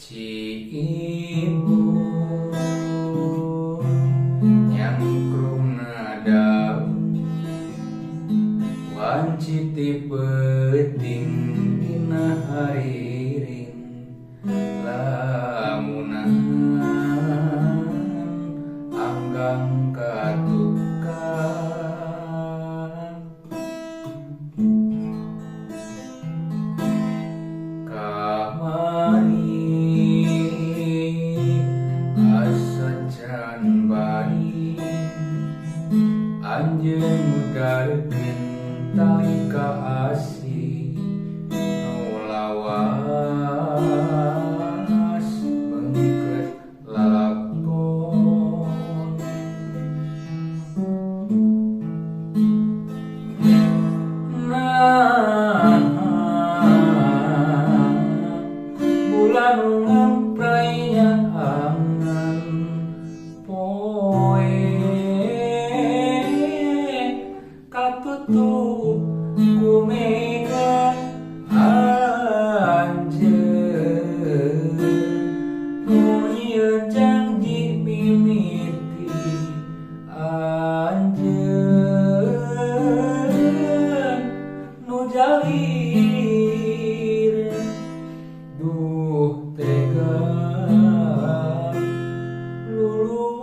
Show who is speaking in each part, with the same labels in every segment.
Speaker 1: Ci Ibu nyangkrungna daun wanci ti peuting dina hariring lamunan anggang ka tukang kamari asa can bari anjeun mudarkeun tali ka asih nu lawas beungkeut lalakon. Nah, bulan ngampray nyaangan poe katutup ku mega anjeun nu nyieun janji mimiti anjeun nu jalir duh tega luluasan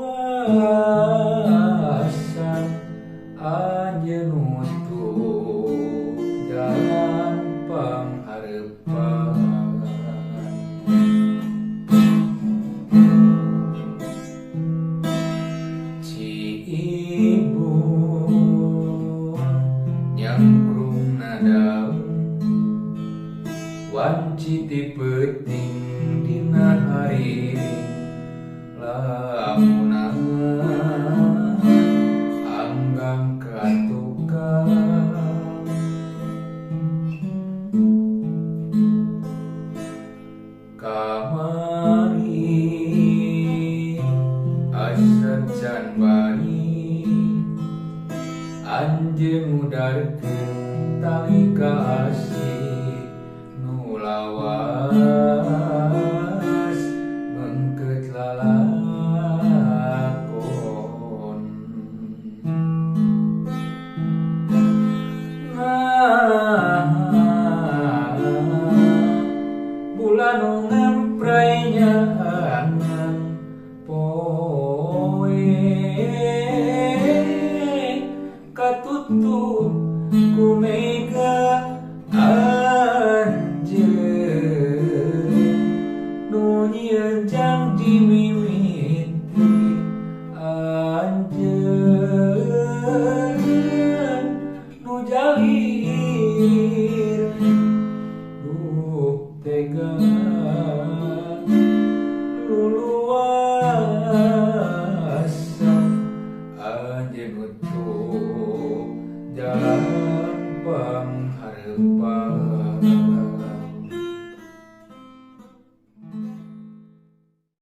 Speaker 1: anjeun nutup jalan panghareupan. Ci Ibu nyangkrungna daun wanci ti peuting dina hariring.